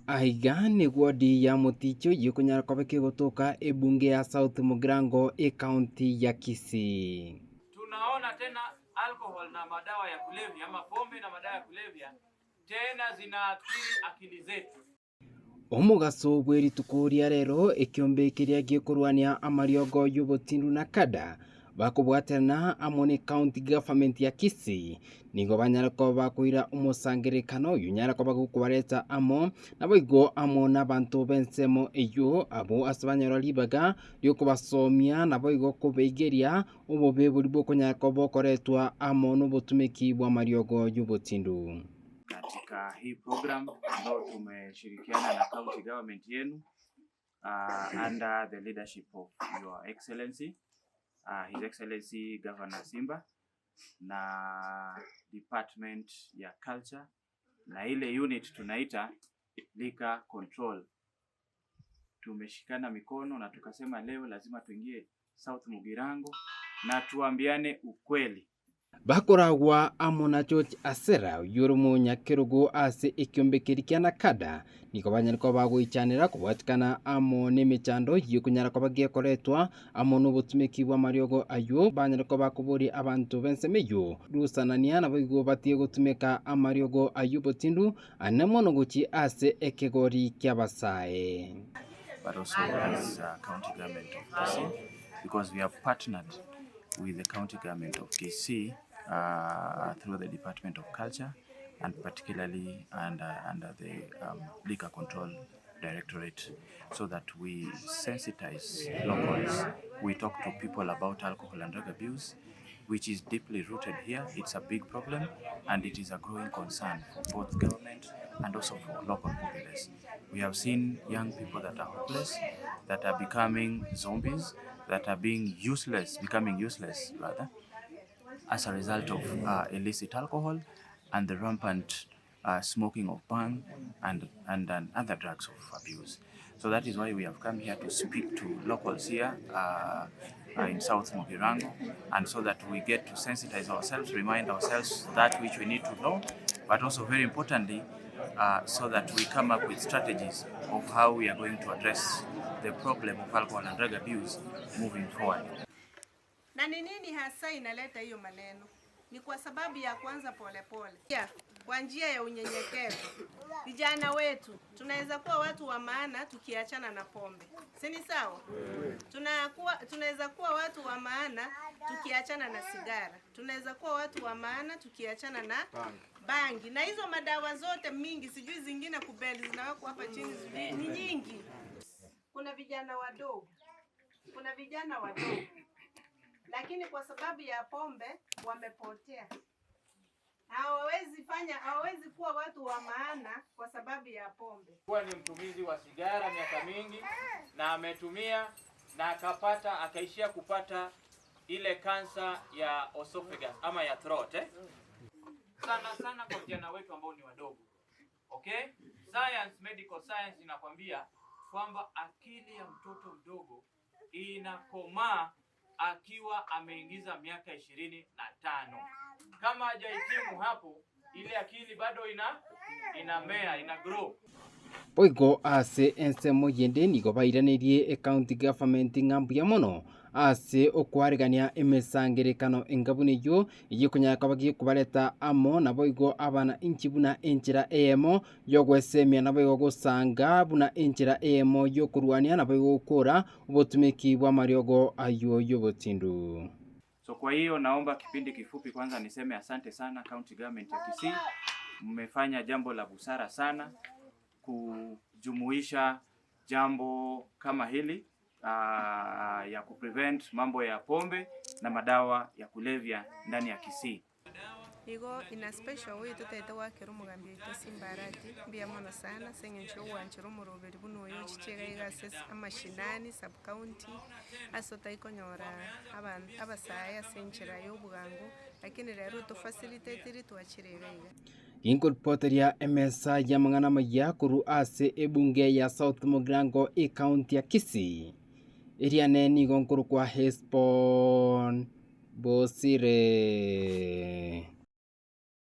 Aiga nigwo di ya moticho yekonyara koba kegotoka ebunge ya South Mugirango ecounty ya Kisii. Tunaona tena alcohol na madawa ya kulevya ama pombe na madawa ya kulevya tena zinaathiri akili zetu. Omogaso bwe rituko ria rero ekiombe keria gekorwania amariogo y'obotindu na kada bakobwaterana amo ne county government ya Kisii nigo banyare koba bakoira omosangererekano oyio onyare koba gokobareta amo naboigo amo nabanto b'ensemo eyio abwo ase banyora ribaga riokobasomia naboigo kobaigeria obobe boria bokonyara koba bokoretwa amo nobotumeki bw'amariogo y'obotindu. Katika hii program ambayo tumeshirikiana na county government yenu uh, under the leadership of your excellency uh, his excellency Governor Simba na department ya culture na ile unit tunaita liquor control. Tumeshikana mikono na tukasema leo lazima tuingie South Mugirango na tuambiane ukweli. Bakoragwa amo na George Asera, oyio ore omonyakerogo ase ekiombe keria kia Nakada, nigo banyare koba bagoichanera kobwatikana amo nemechando y'okonyara koba gekoretwa amo nobotumeki bw'amariogo ayio, banyare koba bakoboria abanto b'ensemo eyio rusanania naboigo batige gotumeka amariogo ayio obotindu ane mono gochia ase ekegori ki'abasae. But also as a county government of Kisii because we have partnered with the county government of Kisii uh, through the Department of Culture and particularly under, under the um, Liquor Control Directorate so that we sensitize locals. We talk to people about alcohol and drug abuse, which is deeply rooted here. It's a big problem and it is a growing concern for both government and also for local populace. We have seen young people that are hopeless, that are becoming zombies, that are being useless, becoming useless rather, as a result of uh, illicit alcohol and the rampant uh, smoking of bhang and, and, and other drugs of abuse. So that is why we have come here to speak to locals here uh, uh, in South Mugirango, and so that we get to sensitize ourselves, remind ourselves that which we need to know, but also very importantly, uh, so that we come up with strategies of how we are going to address the problem of alcohol and drug abuse moving forward. Na ni nini hasa inaleta hiyo maneno? Ni kwa sababu ya kuanza polepole pole. Kwa njia ya unyenyekevu. Vijana wetu tunaweza kuwa watu wa maana tukiachana na pombe, si ni sawa? Tunakuwa, tunaweza kuwa watu wa maana tukiachana na sigara, tunaweza kuwa watu wa maana tukiachana na bangi na hizo madawa zote mingi, sijui zingine kubeli zinawekwa hapa chini, sijui ni nyingi. Kuna vijana wadogo, kuna vijana wadogo lakini kwa sababu ya pombe wamepotea. Hawawezi fanya, hawawezi kuwa watu wa maana kwa sababu ya pombe. Kuwa ni mtumizi wa sigara miaka mingi na ametumia na akapata akaishia kupata ile kansa ya esophagus ama ya throat eh? Sana sana kwa vijana wetu ambao ni wadogo. Okay? Science, medical science inakwambia kwamba akili ya mtoto mdogo inakomaa akiwa ameingiza miaka 25. Kama hajahitimu hapo, ile akili bado ina inamea ina grow. Boigo ase ensemo yende nigo bairaneirie ecounty government ng'a mbuya mono ase okwaregania emesangerekano enga buna eyio eyekonyara koba gekobareta amo naboigo abana inchi buna enchera eyemo y'ogwesemia naboigo gosanga buna enchera eyemo y'okorwania naboigo gokora Obotumiki bw'amariogo ayio y'obotindu. So kwa hiyo naomba kipindi kifupi kwanza niseme asante sana county government ya Kisii, mmefanya jambo la busara sana kujumuisha jambo kama hili uh, ya kuprevent mambo ya pombe na madawa ya kulevya ndani ya Kisii. Igo in a special way totaete goakera omogambi oito Simba Arati mbuya mono sana ase eng'encho y'ogwanchera omoroberi buna oyo ochiche iga iga ase amashinani, sub county, ase otari konyora aban abasae ase enchera ya obwango, lakini rero otofacilitatiri twachire iga iga. Ginkoripoteria emesa y'amang'ana amayia korwa ase ebunge ya South Mugirango ecounty ya Kisii, eriane nigo nkorokwa Hesbon Bosire.